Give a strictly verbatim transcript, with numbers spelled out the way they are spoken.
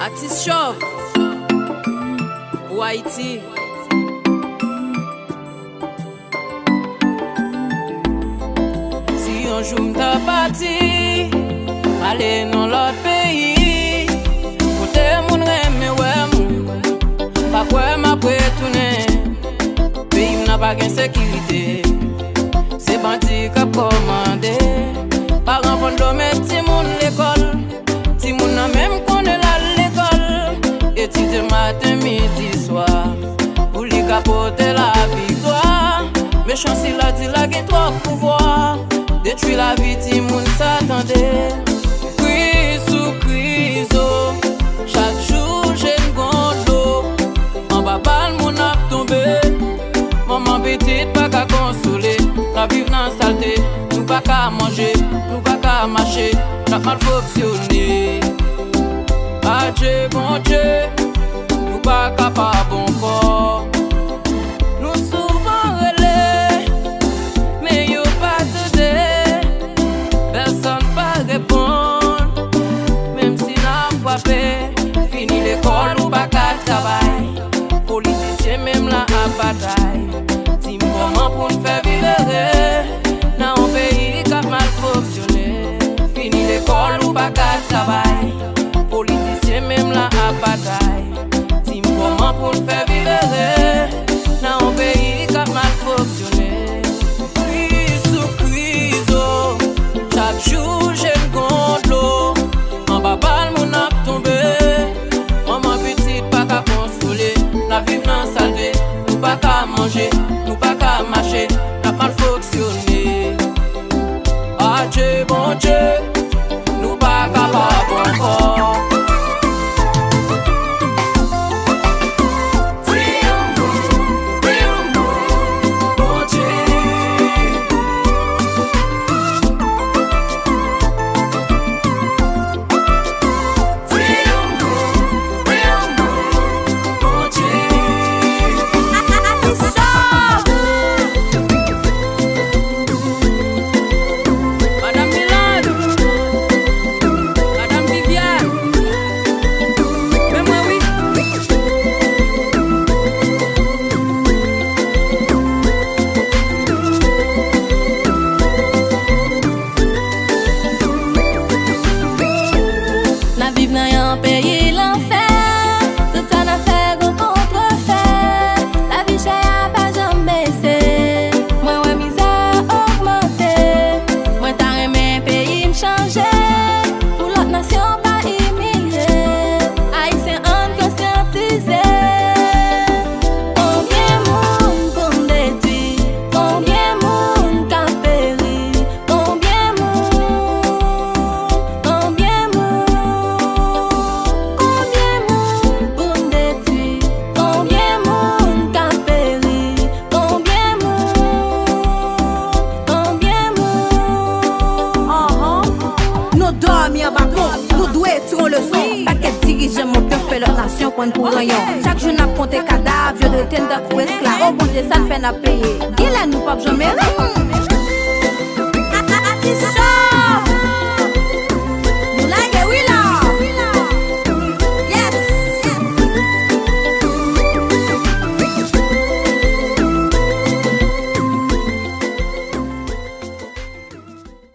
Atis Chòv pou Ayiti. Si yon jou m ta pati, ale nan lòt peyi, kote moun renmen wè m, pa kwè m ap retounen. Peyi m nan pa gen sekirite, se bandi k ap kòmande. Paran vann dlo met timoun lekòl, timoun nan menm konnen l al lekòl. Etidye maten, midi, swa, pou li ka pote laviktwa. Mechan sila di la gen twòp pouvwa, detwi lavi timoun sa tande. Kri sou krizo, chak jou jèn gon dlo. Anba bal moun ap tonbe, manman pitit pa ka konsole. N ap viv nan salte, nou pa ka manje, nou pa ka mache, n ap mal fonksyone. Adje Bondye, nou pa kapab ankò. Nou souvan rele, men yo pa tande. Pèsonn pa reponn, menm si n ap frape. Fini lekòl, ou pa ka travay. Politisyen menm la ap batay. Di m kòman pou n fè viv ere nan yon peyi k ap mal fonksyone. Fini lekòl, ou pa ka travay. Politisyen menm la ap batay. Di m kòman pou n fè viv ere nan yon peyi k ap mal fonksyone. Kriz sou krizo, chak jou jèn gon dlo. Anba bal moun ap tonbe, manman pitit pa ka konsole. N ap viv nan salte, nou pa ka manje, nou pa ka mache, n ap mal fonksyone. Adje Bondye, nou pa kapab ankò. Madanm Milan, Madanm Viviane, men mwen wi. N ap viv nan yon peyi lanfè, tout sa n ap fè gon kontrefè. Lavi chè a pa janm bese, mwen wè mizè a ogmante. Mwen ta renmen peyi m chanje, pou lòt nasyon pa imilye. Ayisyen, ann konsyantize. Konbyen moun pou n detwi? Konbyen moun k ap peri? Konbyen moun? Konbyen moun? Konbyen moun pou n detwi? Konbyen moun k ap peri? Konbyen moun? Konbyen moun? Anhan. Nou dòmi anba pon, nou dwe tire yon leson. Pakèt dirijan monpyon fè lòt nasyon pran n pou ranyon. Chak jou n ap konte kadav, yo trete n tankou esklav. O Bondye, sa n fè n ap peye. Genlè nou p ap janm ere.